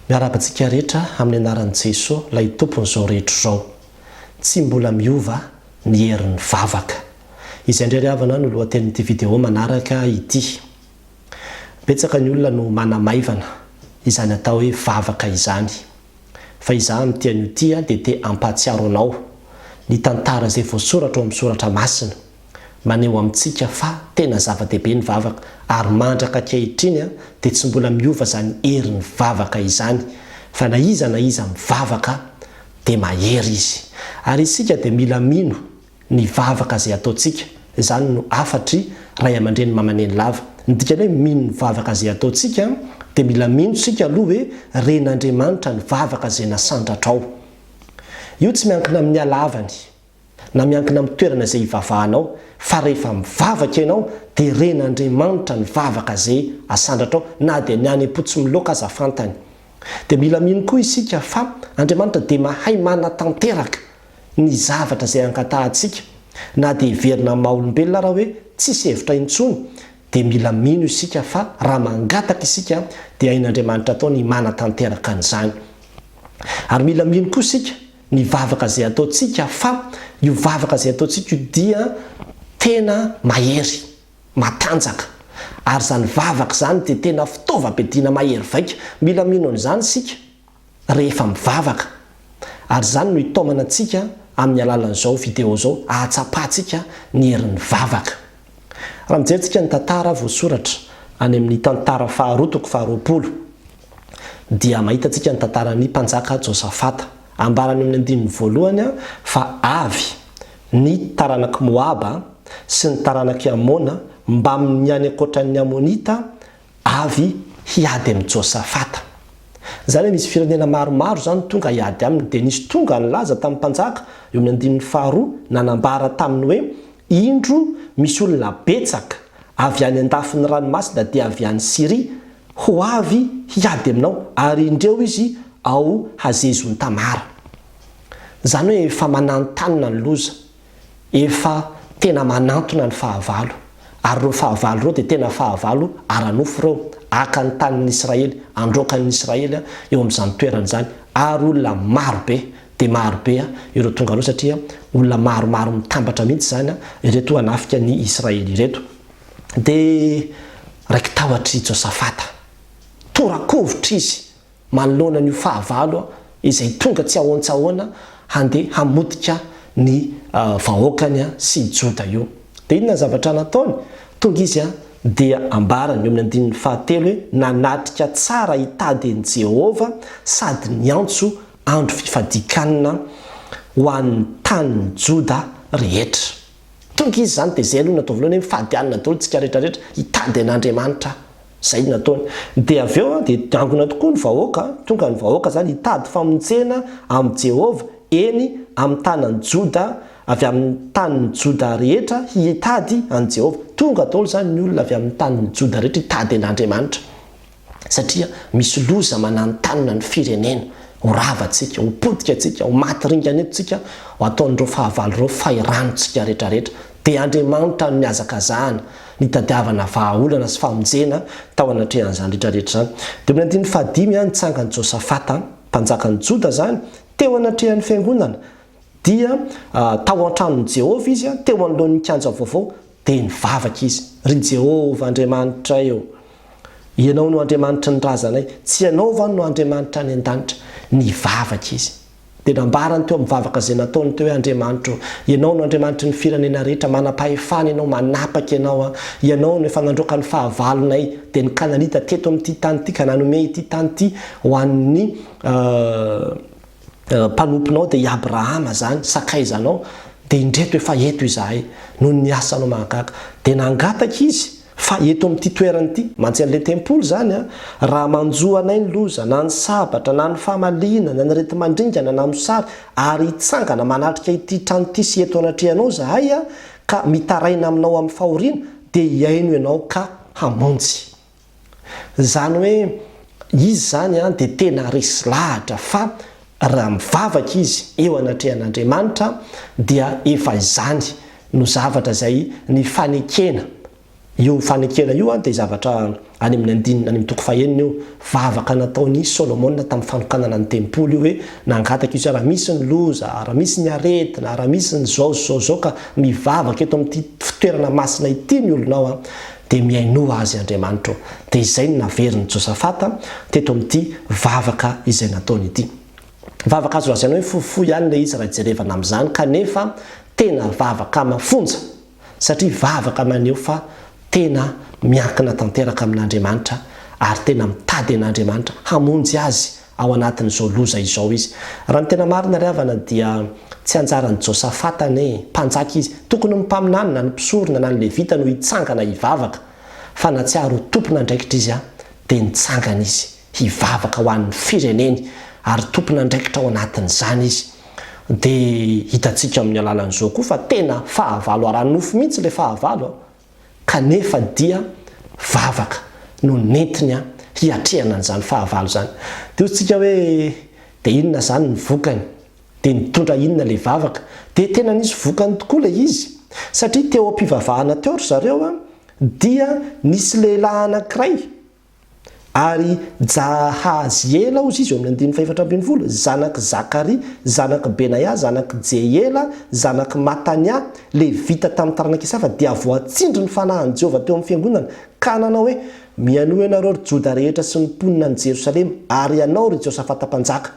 Miarahaba antsika rehetra amin'ny anaran'i Jeso ilay Tompon'izao rehetra izao. Tsy mbola miova ny herin'ny vavaka. Izay indray ry havana no lohatenin'ity video manaraka ity. Betsaka ny olona no manamaivana izany atao hoe vavaka izany. Fa izaho amin'ity anio ity dia te hampahatsiaro anao ny tantara izay voasoratra ao amin'ny soratra masina. Maneho amintsika fa tena zava-dehibe ny vavaka ary mandraka ankehitriny dia tsy mbola miova izany herin'ny vavaka izany fa na iza na iza mivavaka dia mahery izy. Ary isika dia mila mino ny vavaka izay ataontsika, izany no hafatry ray aman-dreny mamaneny lava. Ny dikany hoe mino ny vavaka izay ataontsika dia mila mino isika aloha hoe ren'Andriamanitra ny vavaka izay nasandratrao. Io tsy miankina amin'ny halavany na miankina amin'ny toerana izay ivavahanao fa rehefa mivavaka ianao dia ren'Andriamanitra ny vavaka izay asandratrao na dia ny any am-po tsy miloaka aza fantany. Dia mila mino koa isika fa Andriamanitra dia mahay manatanteraka ny zavatra izay angatahantsika, na dia heverina amin'ny maha olombelona ara hoe tsisy hevitra intsony, dia mila mino isika fa raha mangataka isika dia hain'Andriamanitra atao ny manatanteraka an'izany. Ary mila mino koa isika ny vavaka izay ataontsika fa io vavaka izay ataontsika io dia tena mahery, matanjaka. Ary izany vavaka izany dia tena fitaovam-piadiana mahery vaika. Mila mino an'izany isika. rehefa mivavaka. Ary izany no hitaomana antsika amin'ny alalan'izao video izao, hahatsapantsika ny herin'ny vavaka. Raha mijery tsika ny tantara voasoratra any amin'ny Tantara faharoa toko faharoapolo, dia mahita antsika ny tantaran'ny mpanjaka Josafata. Ambarany amin'ny andininy voalohany fa avy ny taranak'i Moaba sy ny taranak'i Amona mbamin'ny any ankoatran'ny Amonita avy hiady amin'i Josafata. Izany hoe misy firenena maromaro izany tonga hiady aminy. Dia nisy tonga nilaza tamin'ny mpanjaka, eo amin'ny andininy faharoa, nanambara taminy hoe, Indro misy olona betsaka avy any an-dafin'ny ranomasina, dia avy any Syria, ho avy hiady aminao, ary indreo izy ao Hazezon-tamara. Izany hoe efa mananontanona ny loza. Efa tena manantona ny fahavalo, ary ireo fahavalo ireo dia tena fahavalo ara-nofo ireo, haka ny tanin'ny Israely, handroaka ny Israely eo amin'izany toerana izany, ary olona maro be dia maro be ireo tonga ireo, satria olona maromaro mitambatra mihitsy izany ireto hanafika ny Israely ireto. Dia raiki-tahotra i Josafata, tora-kovitra izy, manoloana an'io fahavalo izay tonga tsy ahoan-tsy ahoana handeha hamotika ny vahoakany sy Joda io. Dia inona ny zavatra nataony? Tonga izy dia ambarany eo amin'ny andininy fahatelo hoe nanatrika tsara hitady an'i Jehovah sady niantso andro fifadian-kanina ho an'ny tanin'i Joda rehetra. Tonga izy izany dia izay aloha no natao voalohany hoe mifady hanina daholo tsika rehetra rehetra hitady an'Andriamanitra. Izay no nataony. Dia avy eo dia niangona tokoa ny vahoaka, tonga ny vahoaka izany hitady famonjena amin'i Jehovah, eny, amin'ny tanan'i Joda, avy amin'ny tanin'i Joda rehetra hitady an'i Jehovah. Tonga daholo izany ny olona avy amin'ny tanin'i Joda rehetra hitady an'Andriamanitra. Satria misy loza mananontanona ny firenena, ho rava tsika, ho potika tsika, ho maty ringana eto tsika, ho ataon'ireo fahavalo ireo fahirano tsika rehetra rehetra. Dia Andriamanitra no nihazakazahana, nitadiavana vahaolana sy famonjena tao anatrehan'izany rehetra rehetra izany. Dia amin'ny andininy fahadimy, nitsangan'i Josafata, mpanjakan'i Joda izany, teo anatrehan'ny fiangonana, dia tao an-tranon'i Jehovah izy, teo anoloan'ny kianja vaovao, Dia nivavaka izy, Ry Jehovah Andriamanitray ô, Ianao no Andriamanitry ny razanay, tsy Ianao va no Andriamanitra any an-danitra? Nivavaka izy. Dia nambarany teo amin'ny vavaka izay nataony teo hoe, Andriamanitro ô, Ianao no Andriamanitry ny firenena rehetra, manam-pahefana Ianao, manapaka Ianao an. Ianao no efa nandroaka ny fahavalonay, dia ny Kananita teto amin'ity tany ity, ka nanome ity tany ity ho an'ny mpanomponao dia i Abrahama izany, sakaizanao, dia indreto efa eto izahay, noho ny asanao mahagaga. Dia nangataka izy fa eto amin'ity toerana ity, mantsy an'ilay tempoly izany, raha manjo anay ny loza, na ny sabatra, na ny famaliana, na ny areti-mandringana, na mosary, ary hitsangana manatrika ity trano ity sy eto anatrehanao izahay, ka mitaraina aminao amin'ny fahoriana, dia hihaino ianao ka hamonjy. Izany hoe izy izany dia tena resy lahatra fa raha mivavaka izy eo anatrehan'Andriamanitra dia efa izany no zavatra izay nifanekena. Io fanekena io dia zavatra any amin'ny andininy, any amin'ny toko fahenina io, vavaka nataon'i Solomona tamin'ny fanokanana ny tempoly io hoe nangataka izy hoe raha misy ny loza, raha misy ny aretina, raha misy ny izao sy izao sy izao ka mivavaka eto amin'ity fitoerana masina ity ny olonao dia mihainoa azy Andriamanitra ô. Dia izay no naverin'i Josafata teto amin'ity vavaka izay nataony ity. Vavaka azo lazaina hoe fohifohy ihany ilay izy raha jerevana amin'izany kanefa tena vavaka mafonja. Satria vavaka maneho fa tena miankina tanteraka amin'Andriamanitra ary tena mitady an'Andriamanitra hamonjy azy ao anatin'izao loza izao izy. Raha ny tena marina ry havana dia tsy anjaran'i Josafata anie, mpanjaka izy. Tokony ny mpaminany na ny mpisorona na ny levita no hitsangana hivavaka fa nahatsiaro ho tompon'andraikitra izy dia nitsangana izy hivavaka ho an'ny fireneny ary tompon'andraikitra ao anatin'izany izy. Dia hitantsika amin'ny alalan'izao koa fa tena fahavalo ara-nofo mihitsy ilay fahavalo an! Kanefa dia vavaka no nentiny hiatrehana an'izany fahavalo izany. Dia hoy tsika hoe dia inona izany ny vokany? Dia nitondra inona ilay vavaka? Dia tena nisy vokany tokoa ilay izy. Satria teo am-pivavahana teo ry zareo an, dia nisy lehilahy anankiray Ary Jahaziela, hozy izy eo amin'ny andininy fahefatra ambinifolo, zanak'i Zakaria, zanak'i Benaia, zanak'i Jehiela, zanak'i Matania, Levita tamin'ny taranak'i Asafa, dia voatsindry ny fanahin'i Jehovah teo amin'ny fiangonana, ka nanao hoe, Mihainoa ianareo, ry Joda rehetra sy ny mponina any Jerosalema, ary ianao, ry Josafata mpanjaka.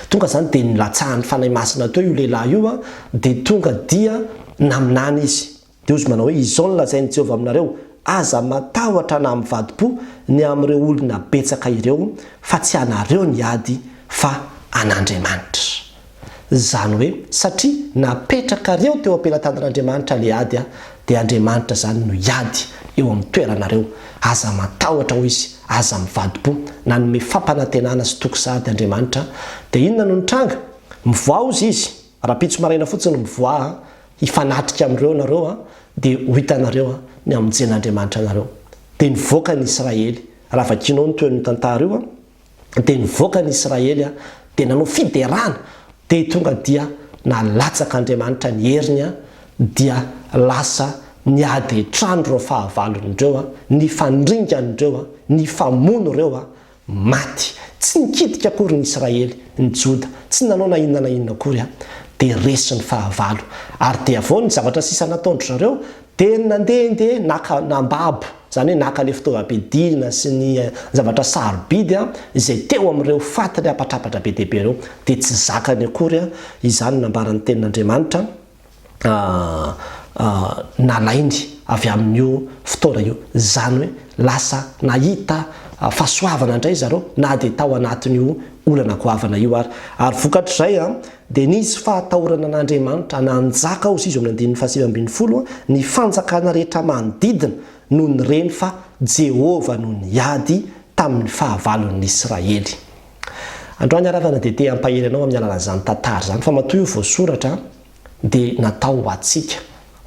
Tonga izany dia nilatsahan'ny Fanahy Masina teo io lehilahy io, dia tonga dia naminany izy. Dia hozy manao hoe, Izao no lazain'i Jehovah aminareo, Aza matahotra na mivadi-po ny amin'ireo olona betsaka ireo, fa tsy anareo ny ady, fa an'Andriamanitra. Izany hoe, satria napetrakareo teo am-pelatanan'Andriamanitra ilay ady, dia Andriamanitra izany no hiady eo amin'ny toeranareo. Aza matahotra, hoy Izy, aza mivadi-po. Nanome fampanantenana sy toky sahady Andriamanitra. Dia inona no nitranga? Mivoaha, hozy Izy, rahampitso maraina fotsiny mivoaha, hifanatrika amin'ireo nareo an, dia ho hitanareo an, ny hamonjen'Andriamanitra anareo. Dia nivoaka ny Israely, raha vakianao ny tohin'io tantara io an, dia nivoaka ny Israely an, dia nanao fiderana, dia tonga dia nalatsak'Andriamanitra ny heriny an, dia lasa niady an-trano ireo fahavalony ireo an, nifandringana ireo an, nifamono ireo an, Maty. Tsy nikitika akory ny Israely, ny Joda, tsy nanao na inona na inona akory, dia resy ny fahavalo. Ary dia avy eo ny zavatra sisa nataon-dry zareo dia ny nandehandeha naka, nambabo, izany hoe naka ilay fitaovam-piadiana sy ny zavatra sarobidy izay teo amin'ireo faty niapatrapatra be dia be ireo. Dia tsy zakany akory izany nambaran'ny Tenin'Andriamanitra. nalainy avy amin'io fotoana io. Izany hoe lasa nahita fahasoavana indray zareo na dia tao anatin'io olana goavana io ary. Ary vokatr'izay dia nisy fahatahorana an'Andriamanitra nanjaka hozy izy eo amin'ny andininy fahasivy ambinifolo, ny fanjakana rehetra manodidina no nireny fa Jehovah no niady tamin'ny fahavalon'ny Israely. Androany aravana dia te hampahery anao amin'ny alalan'izany tantara izany fa matoa io voasoratra dia natao ho antsika,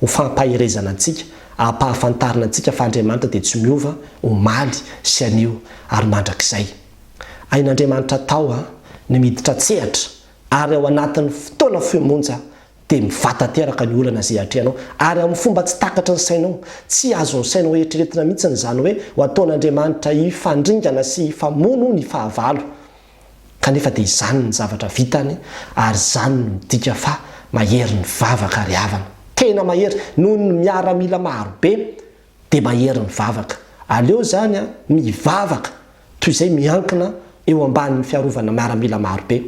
ho fampaherezana antsika, hampahafantarina antsika fa Andriamanitra dia tsy miova omaly sy anio ary mandrakizay. Hain'Andriamanitra atao ny miditra an-tsehatra ary ao anatin'ny fotoana fohy monja dia mivaha tanteraka ny olana izay atrehanao ary amin'ny fomba tsy takatry ny sainao. Tsy azon'ny sainao eritreretina mihitsy izany hoe ho ataon'Andriamanitra hifandringana sy hifamono ny fahavalo. Kanefa dia izany ny zavatra vitany ary izany no midika fa mahery ny vavaka ry havana. Tena mahery noho ny miaramila marobe dia mahery ny vavaka. Aleo izany mivavaka toy izay miankina eo ambanin'ny fiarovana miaramila marobe.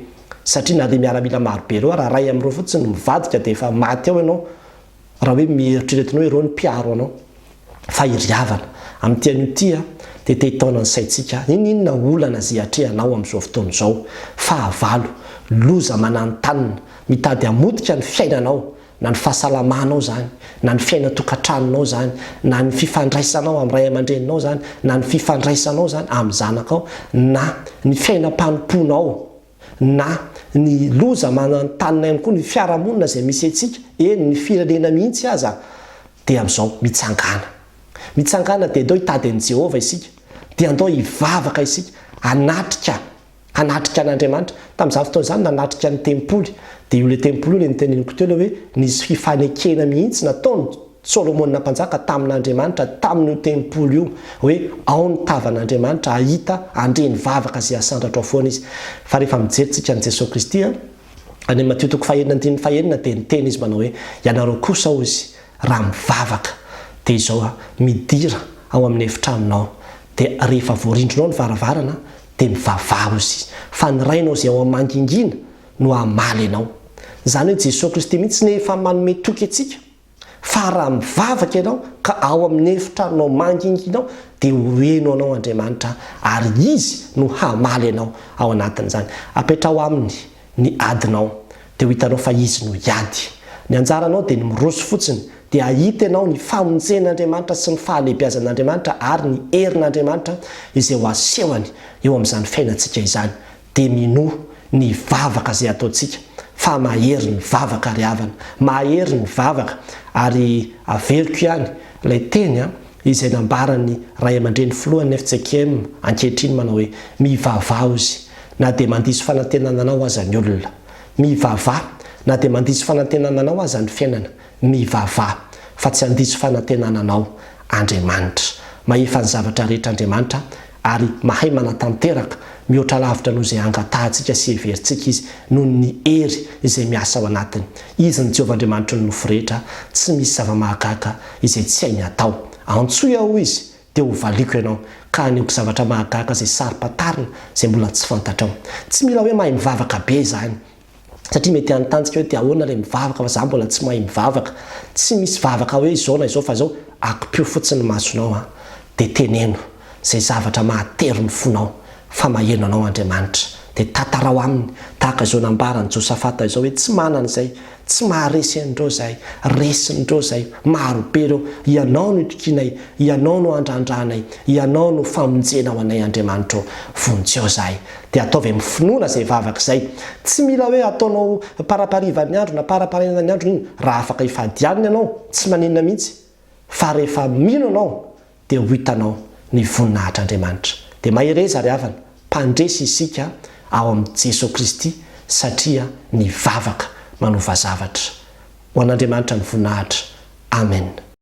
Satria na le miaramila marobe ireo ara ray amin'ireo fotsiny no mivadika dia efa maty ao ianao raha hoe mieritreretinao ireo ny mpiaro anao. Fa iry havana, amin'ity anio ity a, dia te hitaona ny saintsika, n'inon'inona olana izay atrehanao amin'izao fotoana izao, fahavalo, loza mananontanona, mitady hamotika ny fiainanao, na ny fahasalamanao izany, na ny fiainan-tokantranonao izany, na ny fifandraisanao amin'ny ray aman-dreninao izany, na ny fifandraisanao izany amin'ny zanakao, na ny fiainam-panompoanao, na ny loza mananontanona ihany koa ny fiarahamonina izay misy antsika, eny ny firenena mihitsy aza, dia amin'izao mitsangàna. Mitsangàna dia andao hitady an'i Jehovah isika, dia andao hivavaka isika, hanatrika hanatrika an'Andriamanitra. Tamin'izany fotoana izany nanatrika ny tempoly. Dia io ilay tempoly io ilay noteneniko teo ilay hoe nisy fifanekena mihitsy nataon'i. Solomona mpanjaka tamin'Andriamanitra tamin'io tempoly io, hoe ao ny tavan'Andriamanitra, hahita, handre ny vavaka izay asandratrao foana izy. Fa rehefa mijery tsika an'i Jesoa Kristy, any amin'ny Matio toko fahenina andininy fahenina dia niteny izy manao hoe, ianareo kosa hoy izy, raha mivavaka, dia izao, midira ao amin'ny efitranonao, dia rehefa voarindrinao ny varavarana, dia mivavaha hoy izy, fa ny Rainao izay ao amin'ny mangingina no hamaly anao. Izany hoe Jesoa Kristy mihitsy no efa manome toky antsika fa raha mivavaka ianao ka ao amin'ny efitranonao mangingina ao dia ho heno anao Andriamanitra ary Izy no hamaly anao ao anatin'izany. Apetraho Aminy ny adinao dia ho hitanao fa Izy no hiady. Ny anjaranao dia ny miroso fotsiny dia hahita ianao ny famonjen'Andriamanitra sy ny fahalehibiazan'Andriamanitra ary ny herin'Andriamanitra izay ho asehony eo amin'izany fiainantsika izany. Dia minoa ny vavaka izay ataontsika fa mahery ny vavaka ry havana, mahery ny vavaka ary averiko ihany ilay teny izay nambaran'ny ray aman-dreny filohan'ny fjkm ankehitriny manao hoe mivavaha ozy na dia mandiso fanantenana anao aza ny olona, mivavaha na dia mandiso fanantenana anao aza ny fiainana, mivavaha fa tsy handiso fanantenana anao Andriamanitra. Mahefa ny zavatra rehetra Andriamanitra ary mahay manatanteraka mihoatra lavitra noho izay angatahantsika sy heverintsika Izy noho ny hery izay miasa ao anatiny. Izy no Jehovah Andriamanitry ny nofo rehetra, tsy misy zava-mahagaga izay tsy hainy atao. Antsoy Aho, hoy Izy, dia hovaliako ianao, ka hanehoako zavatra mahagaga izay saro-pantarina, izay mbola tsy fantatrao. Tsy mila hoe mahay mivavaka be izany. Satria mety hanontany tsika hoe dia ahoana ilay mivavaka fa za mbola tsy mahay mivavaka. Tsy misy vavaka hoe izao na izao fa izao, akipio fotsiny ny masonao an, dia teneno izay zavatra mahatery ny fonao fa maheno anao Andriamanitra. Dia tantarao aminy tahaka izao nambaran'i Josafata izao hoe tsy manana izay, tsy maharesy an'ireo izahay, resin'ireo izahay, maro be ireo, Ianao no itokianay, Ianao no andrandranay, Ianao no famonjena ho anay Andriamanitra ô, vonjeo izahay. Dia ataovy amin'ny finoana izay vavaka izay. Tsy mila hoe ataonao paraparivan'ny andro na paraparainan'ny andro iny. Raha afaka hifady hanina ianao, tsy maninona mihitsy. Fa rehefa mino ianao, dia ho hitanao ny voninahitr'Andriamanitra. Dia mahereza ry havana, mpandresy isika ao amin'i Jesoa Kristy satria ny vavaka manova zavatra. Ho an'Andriamanitra ny voninahitra. Amen.